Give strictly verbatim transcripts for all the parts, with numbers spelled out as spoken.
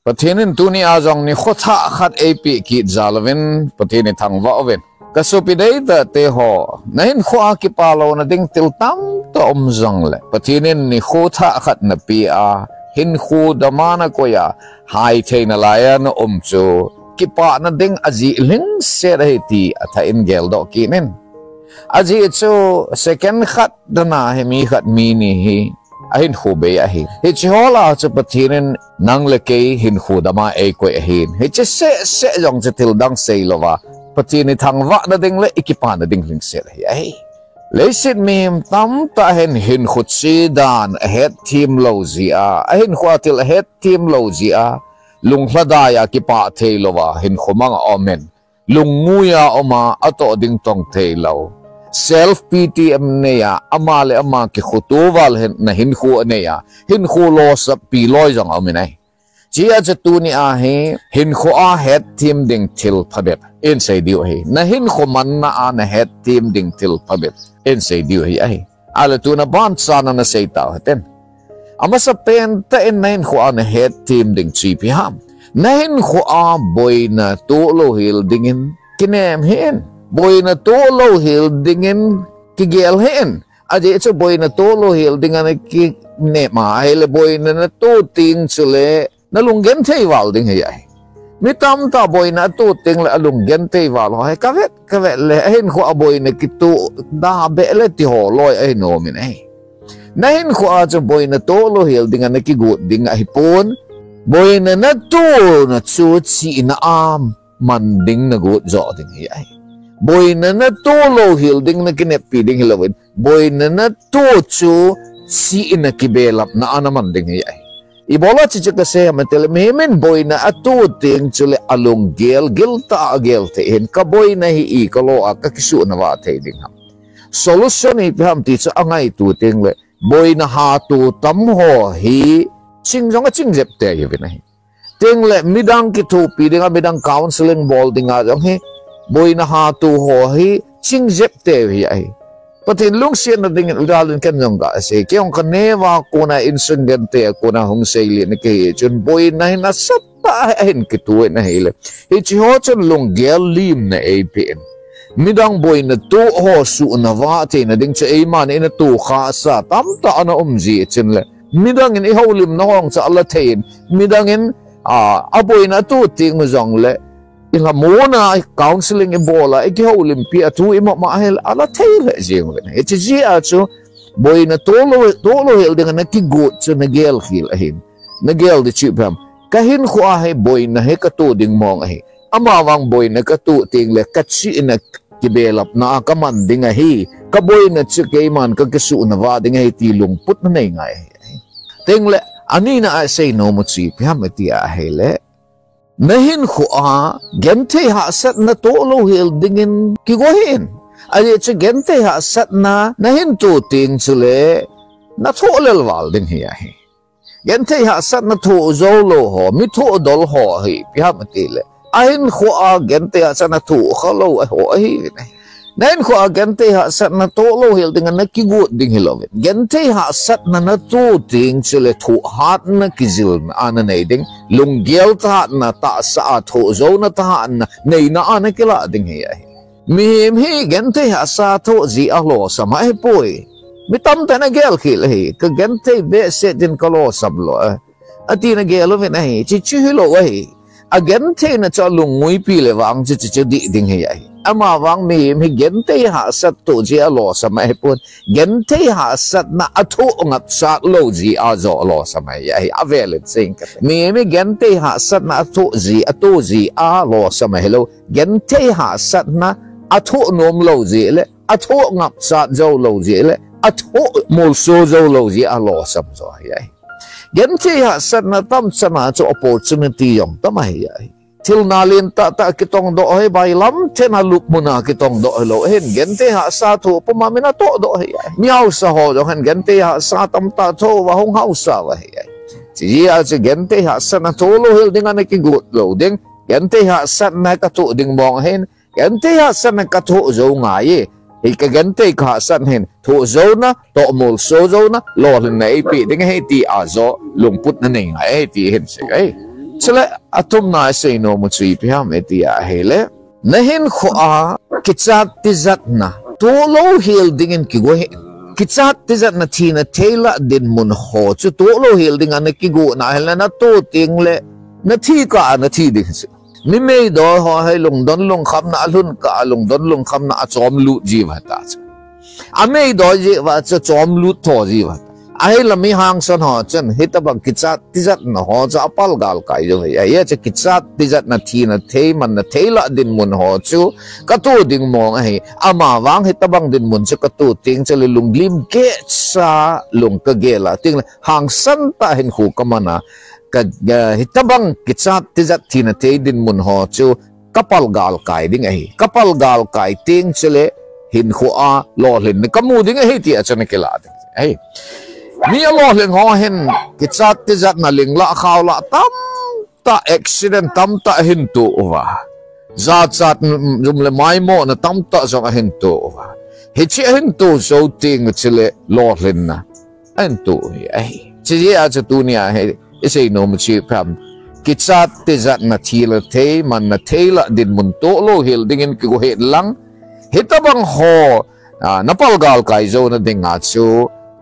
Pathen in tuni a jong nikho thah khat eipeh kit jal uvin, Pathen ithangvah uvin. Ka sopi deitah teho, nahinkho a kipah louna ding thil tamtah um jongle, Pathen in nikho thah khat napeh a, hinkho dama nakoi a, hai theina laiya naum chu, kipana ding ajeh lhingset ahi ti athah in geldoh kit in. Ajeh chu second khat dan a hi mi khat mi ni hi ahinkho bei ahi. Hiche ho lah a chu Pathen in nang le kei hinkho dama eikoi ahin. Hiche seh seh jong chu thil dang seilouva, Pathen ithangvahna ding le ikipana ding lhingset ahi. Leiset mihem tamtah hin hinkho che dan ahetthem lou jeh a, ahinkho a thil ahetthem lou jeh a, lunglhadai a kipah theilouva hinkho mang a um in, lungngui a um a, atoh ding tong theilou, self pity anei a, ama le ama kikhutup val hin nahinkho anei a, hinkho losap pi loi jong aum in ahi. Hiche a chu tuni a hi hinkho a hetthem ding thil phabep in sei diu ahi. Nahinkho manna a nahetthem ding thil phabep in sei diu ahi. Ahile tuna banchana nasei tau hiten. Amasapen tah in nahinkho a nahetthem ding chu ipi ham? Nahinkho a boina toh louhel dingin kinem hih in. Boina toh louhel dingin kigel hih in. Ajeh chu boina toh louhel dinga nakinem a ahile boina natoh teng chule nalung genthei val ding ahi. Mi tamtah boina atoh tengle alung genthei val ho hi kavet kavet le ahinkho a boina kitoh da beh le ti ho loi ahi nom in ahi. Nahinkho a chu boina toh louhel dinga nakigot ding ahipon, boina natohna chu chihna a man ding nagot joh ding ahi. Boina natoh louhel ding nakineppi ding hilouvin, boina natoh chu chihna kibelapna a naman ding ahi. Ibola chuche kasei ham itile, mihem in boina atoh teng chule alunggel giltah a agel thei hin, kaboina hi i kalo a kakisuhnava thei ding ham? Solution ipi ham ti chu angaito tengle, boina hatoh tam ho hi ching jong aching jep tei uvin ahi. Tengle midang kithopi dinga, midang counseling bol dinga jong hi boina hatoh ho hi ching jep tei u ahi. Pathen lungsetna dingin jalin ken jong kasei, kei jong kaneo a kona insung genthei a kona hung seilhahna kahi chun boina hi nasatah a ahin kitoh in ahile, hiche ho chun lunggel limna eipeh in. Midang boina toh ho suhnava theina ding chu eiman in atoh khahsa tamtah ana um jeh chun le, midang in ihoulimna ho chu ala thei in, midang in a, aboina atoh teng u jongle, ilhamon a counseling ibol a ikihoulimpi a thu imama ahile ala thei lheh jeng uvin. Hiche jeh a chu boina toh lou, toh louhel dinga nakigot chu nagel khel ahin. Nagel ding chu ipi ham? Kahinkho a hi boina hi katoh ding mong ahi. Amavang boina katoh tengle kachihna kibelapna a kaman ding ahi. Kaboina chu keiman kakisuhnava ding ahi ti lungput nanei ngai ahi. Tengle anina a seinom u chu ipi ham iti ahile, nahinkho a genthei hahsatna toh louhel dingin kigo hih in. Ajeh chu genthei hahsatna nahin toh teng chule nathoh lel val ding ahi. Genthei hahsatna thoh jou lou ho, mi thohdol ho hi ipi ham itile, ahinkho a genthei hahsatna thoh khalou ho ahiuvin ahi. Nahinkho a genthei hahsatna toh louhel dinga nakigot ding hilouvin, genthei hahsatna natoh teng chule thohhatna kijilna a nanei ding, lunggel thahatna, tahsa a thohjouna thahatna neina a nakilah ding ahi. Mihem hi genthei hahsa thoh jeh a losam ahipoi. Mi tamtah in agel khel ahi, kagenthei behseh din kalosam lou, ati nagel uvin ahi, chuche chu hilou ahi. Agentheina chu alungnguipi le vang chu chuche chu dih ding ahi. Amavang mihem hi genthei hahsat toh jeh a losam ahipon, genthei hahsatna athoh ngapchat lou jeh a joh losam ahi, avel in seing kate. Mihem hi genthei hahsatna athoh jeh, atoh jeh a losam ahilou, genthei hahsatna athoh nom lou jeh le athoh ngapchat jou lou jeh le athoh molso jou lou jeh a losam joh ahi. Genthei hahsatna tamchan a chu opportunity jong tam ahi. Thil na lentah tah kitongdoh hi bailam thei a lupmun a kitongdoh hilou ahin, genthei hahsa thoh puma min atohdoh ahi. Mi hausa ho jong hin genthei hahsa tamtah thoh uva hung hausa uva ahi. Chuti jeh a chu genthei hahsatna thoh louhel dinga nakigot lou ding. Genthei hahsatna kathoh ding mong ahin, genthei hahsatna kathoh jou ngai e. Hi kagenthei kahahsatna hin thoh jouna, tohmolso jouna, lolhinna eipeh ding ahi ti a joh lungput nanei ngai ahi ti hin sei ahi. Chule athumna isei nom u chu ipi ham iti ahile, nahinkho a kichat tijatna toh lou hel dingin kigo hih in. Kichat tijatna thina thei lah dinmun ho chu toh lou hel dinga nakigo na ahile natoh teng le nathi kah a nathi ding chu. Mi meidoi ho hi lungdon lungkhamna alhun kah a lungdon lungkhamna achom lut jiu ahi ta chu. Ameidoi jiu va chu chom lut tho jiu ahi ta. Ahile mi hangsan ho chun hitabang kichat tijatna ho chu apal galkai jong ahi. Ahi chu kichat tijatna thina thei manna thei lah dinmun ho chu katoh ding mong ahi. Amavang hitabang dinmun chu katoh teng chule lunglim kehsa lung kagel a teng le hangsan tah hinkho kaman a ka, eh, hitabang kichat tijat thina thei dinmun ho chu kapal galkai ding ahi. Kapal galkai teng chule hinkho a lolhinna kamu ding ahi tia chu ana kila ding ahi. Mi alolhin ho hin kichat tijatna ling lah khao lah tamtah accident tamtah ahin toh uva. Jachat, mm, jum le maimona tamtah jong ahin toh uva. Hiche ahin toh jou teng chule lolhinna ahin toh u ahi. Chujeh a chu tunia hi isei nom u chu ipi ham. Kichat tijatna thina thei manna thei lah dinmun toh lou hel dingin kigo hih in lang. Hitabang ho, a, napal galkai jouna dinga chu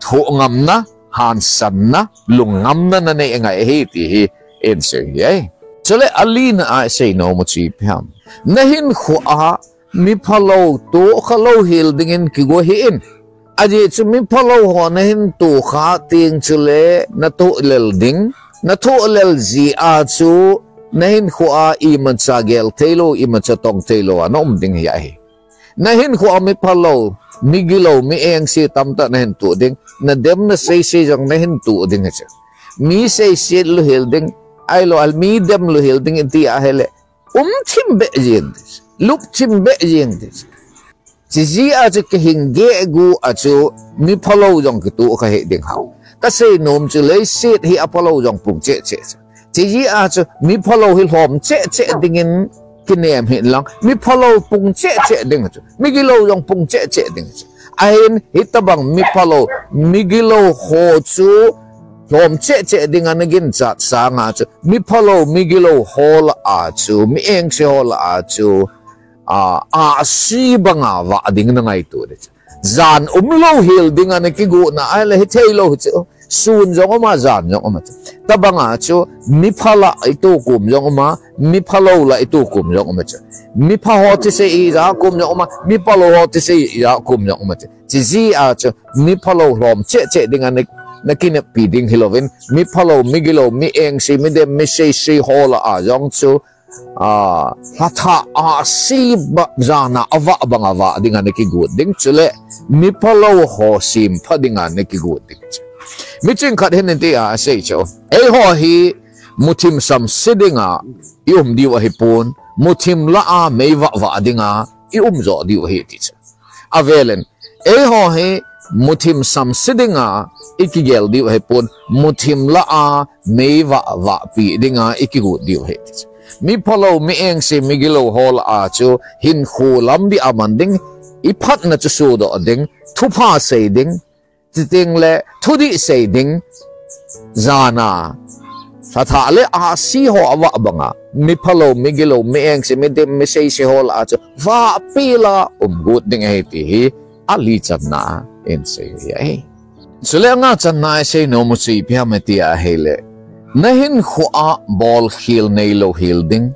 thoh ngamna, hansanna, lung ngamna nanei angai ahi ti hi isei u ahi. Chule alina a isei nom u chu ipi ham. Nahinkho a mi phalou toh khalou hel dingin kigo hih in. Ajeh chu mi phalou ho nahin toh kha teng chule natoh lel ding. Natoh lel jeh a chu nahinkho a imacha gel theilou, imacha tong theilou a naum ding hi ahi. Nahinkho a mi phalou, mi gilou, mi engse tamtah nahin toh ding. Nadem naseise jong nahin toh ding ahi chu. Mi seiset lou hel ding, ahilou le mi dem lou hel ding iti ahile, um thim beh jeng ding, lup thim beh jeng ding. Chujeh a chu kihing geh gu a chu mi phalou jong kitoh kha hih ding ham. Kasei nom chu leiset hi aphalou jong pung cheh cheh chu. Chujeh a chu mi phalou hi lhom cheh cheh dingin kinem hih in lang, mi phalou pung cheh cheh ding chu. Mi gilou jong pung cheh cheh ding chu. Ahin hitabang mi phalou, mi gilou ho chu lhom cheh cheh dinga naginchat sanga chu mi phalou, mi gilou ho lah a chu, mi engse ho lah a chu, a, ahsi banga vah ding nangaito ding chu. Jan umlou hel dinga nakigo na ahile hitheilou hi chu. Sun jong um a, jan jong um a chu. Tabanga chu mi pha lah itoh kom jong um a, mi phalou lah itoh kom jong um a chu. Mi pha ho thusei ija kom jong um a, mi phalou ho thusei ija kom jong um a chu. Chujeh a chu mi phalou lhom cheh cheh dinga na, nakineppi ding hilouvin, mi phalou, mi gilou, mi engse, mi dem, mi seise ho lah a jong chu, a, lhathah ahsi ba, jana avah banga vah dinga nakigot ding chule mi phalou ho sempha dinga nakigot ding chu. Miching khat hin hitia asei chu. Eiho hi muthim samse dinga ium diu ahipon, muthim lah a meivah vah dinga ium jo diu ahi ti chu. Avelin, eiho hi muthim samse dinga ikigel diu ahipon, muthim lah a meivah vahpi dinga ikigot diu ahi ti chu. Mi phalou, mi engse, mi gilou ho lah a chu hinkho lam dia man ding, iphatna chu sodoh ding, thupha sei ding, chuteng le thudih sei ding, jana lhathah le ahsi ho avah banga mi phalou, mi gilou, mi engse, mi dem, mi seise ho lah a chu vahpi lah a umgot ding ahi ti hi alichanna a isei u ahi. Chule angachanna a isei nom u chu ipi ham iti ahile, nahinkho a bolkhel neilou hel ding,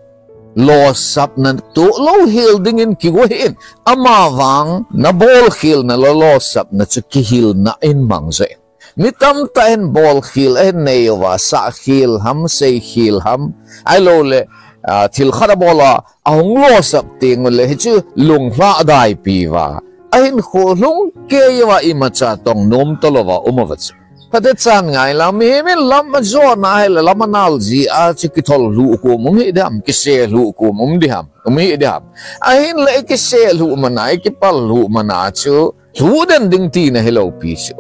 losapna toh lou hel dingin kigo hih in. Amavang nabolkhelna le losapna chu kihilna in mang jo in. Mi tamtah in bolkhel ahin nei uva, sahkhel ham, seikhel ham, ahilou le, a, thil khat abol a ahung losap teng ule hichu lunglhadaipi uva, ahinkho lhung kei uva imacha tong nom talouva um uva chu. Phatechan ngai lang, mihem in lam ajona ahile lam anal jeh a chu kithol lhuh kom um hih diham, kise lhuh kom um diham, um hih diham. Ahinla ikise lhuh mana, ikipal lhuh mana chu lhuh den ding tina hilou pi chu.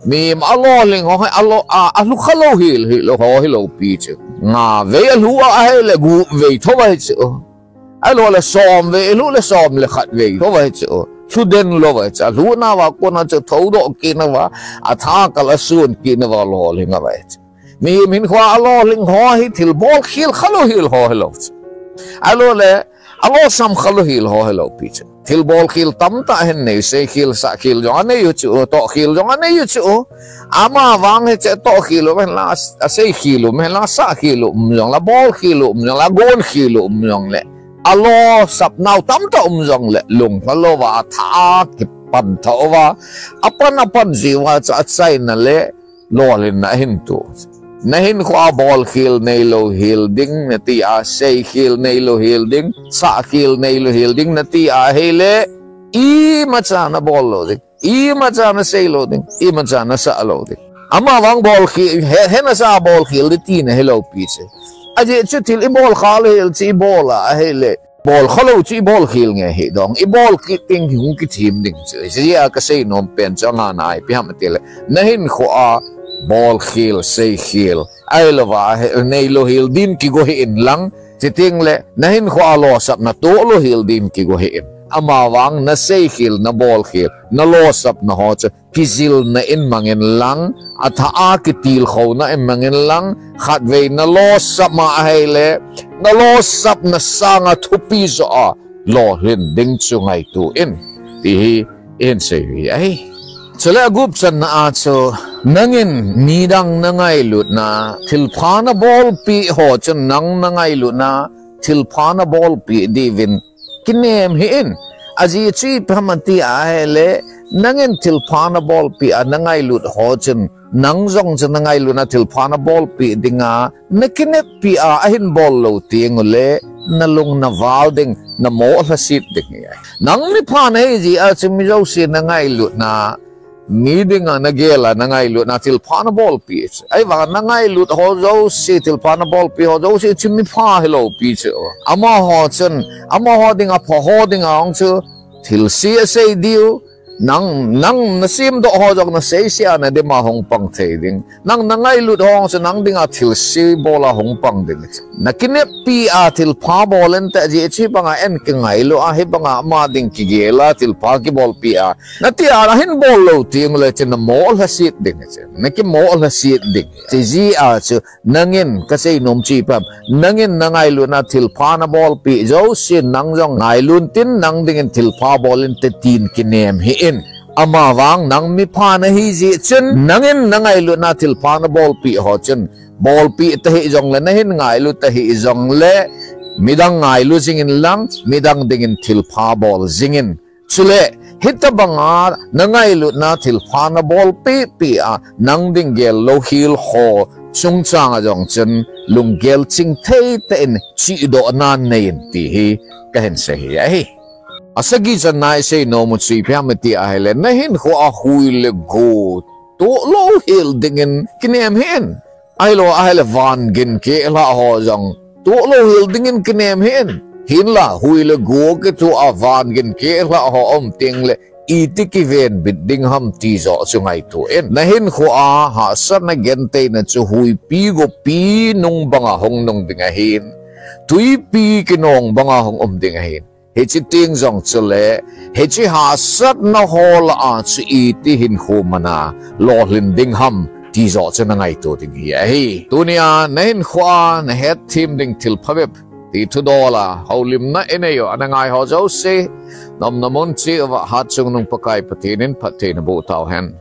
Mihem alolhing ho hi alo a, alhu khalou hel, hilou ho hilou pi chu. Nga vei alhu a ahile gup vei thou ahi chu. Ahilou le som vei, lhuh le som le khat vei thou ahi chu. Lhu den lou ahi chu. Alhuh nauva kona chu thoudoh kit nauva, athakal asun kit nauva lolhing ahi chu. Mihem hinkhoa alolhing ho hi thil bolkhel khalou hel ho hilou chu. Ahilouleh, alosam khalou hel ho hilou pi chu. Thil bolkhel tamtah hin nei, seikhel, sahkhel jong anei u chu, tohkhel jong anei u chu. Amavang hiche tohkhel u, hinla, aseikhel u, hinla, sahkhel u, um jongle, bolkhel u, um jongle, agonkhel u, um jongle. Alosap nau tamtah um jongle, lunghlal louva, atha a kipan tha uva, apan apan jiuva chu achaina le, lolhinna ahin to. Nahinkhoa bolkhel neilou hel ding, nati a, seikhel neilou hel ding, sahkhel neilou hel ding, nati a, ahile, imacha nabol lou ding, imacha nasei lou ding, imacha nasah lou ding. Amavang bolkhel, he, he nasa bolkhel ding tina hilou pi chu. Ajeh chu thil ibol khalou hel chu ibol a, ahile, bol khalou chu ibolkhel nge hi dong, ibol kit ding hi hung kithem ding chu. Hijeh a kasei nom pen chu angana ipi ham atile, nahinkhoa bolkhel, seikhel, ahilouva, he, neilou hel din kigo hih in lang, chuteng le, nahinkhoa losap natoh lou hel din kigo hih in. Amavang naseikhel, nabolkhel, nalosapna ho chu, kijilna in mangin lang, atha a kitilkhouna in mangin lang, khatvei nalosap ma ahile, nalosapna sanga thupi joh a, lolhin ding chu ngaito in, ti hi, ihin sei u hi ahi. Chule agup channa a chu, nangin midang nangailutna, thilpha nabolpeh ho chun nang nangailutna, thilpha nabolpeh diuvin, kinem hih in. Ajeh chu ipi ham ati ahile, nangin thilpha nabolpeh a nangailut ho chun, nang jong chu nangailutna thilpha nabolpeh dinga, nakineppi a ahin bol lou teng ule, nalung naval ding, namo lhaset ding hi ahi. Nang mipha nahi jeh a chu mi jouse nangailutna, mi dinga nagel a nangailutna thilpha nabolpeh chu. Ahivanga nangailut ho jouse thilpha nabolpeh ho jouse chu mipha hilou pi chu. Amaho chun, amaho dinga pha ho dinga hung chu thilse asei diu. Nang, nang nasemdoh ho jong naseise a nadim a hung pang thei ding. Nang nangailut ho chu nang dinga thilse bol a hung pang ding. Nakineppi a thilpha bol inte jeh chu hibanga eikingailu a, hibanga ama ding kigel a thilpha kibolpeh a, nati a nahin bol lou teng ule chu namo lhaset ding chu. Nakimo lhaset ding. Hijeh a chu nangin kasei nom chu ipi ham. Nangin nangailutna thilpha nabolpeh jouse nang jong ngailun tin nang dingin thilpha bol inte tin kinem hih in. Amavang nang mipha nahi jeh chun nangin nangailutna thilpha nabolpeh ho chun bolpeh tahih jongle nahin ngailu tahih jongle midang ngailu jingin lang midang dingin thilpha bol jingin. Chule, hitobanga nangailutna thilpha nabolpeh peh a, nang ding gel lou hel ho chungchang a jong chun lunggel chingthei tah in chihdohna nei in ti hi kahin sei hi ahi. Asagi channa isei nom u chu ipi ham iti ahile, nahinkhoa hui le go toh lou hel dingin kinem hih in. Ahilou ahile van gin keh lhah ho jong toh lou hel dingin kinem hih in. Hinla hui le go kitoh a van gin keh lhah ho aum teng le iti kivenbit ding ham ti joh chu ngaito in. Nahinkhoa hahsatna gentheina chu huipi gopi nung banga hung nung ding ahin, twipi kinong banga hung um ding ahin. Hiche teng jong chule, hiche hahsatna ho lah a chu iti hinkho mana lolhin ding ham ti joh chu nangaito ding hi ahi. Tunia nahinkhoa nahetthem ding thil phabep ti thudol a houlimna inei u ana ngai ho jouse, nomna mun cheh uva Hatchungnung Pakai Pathen in phatthei naboh tauhen.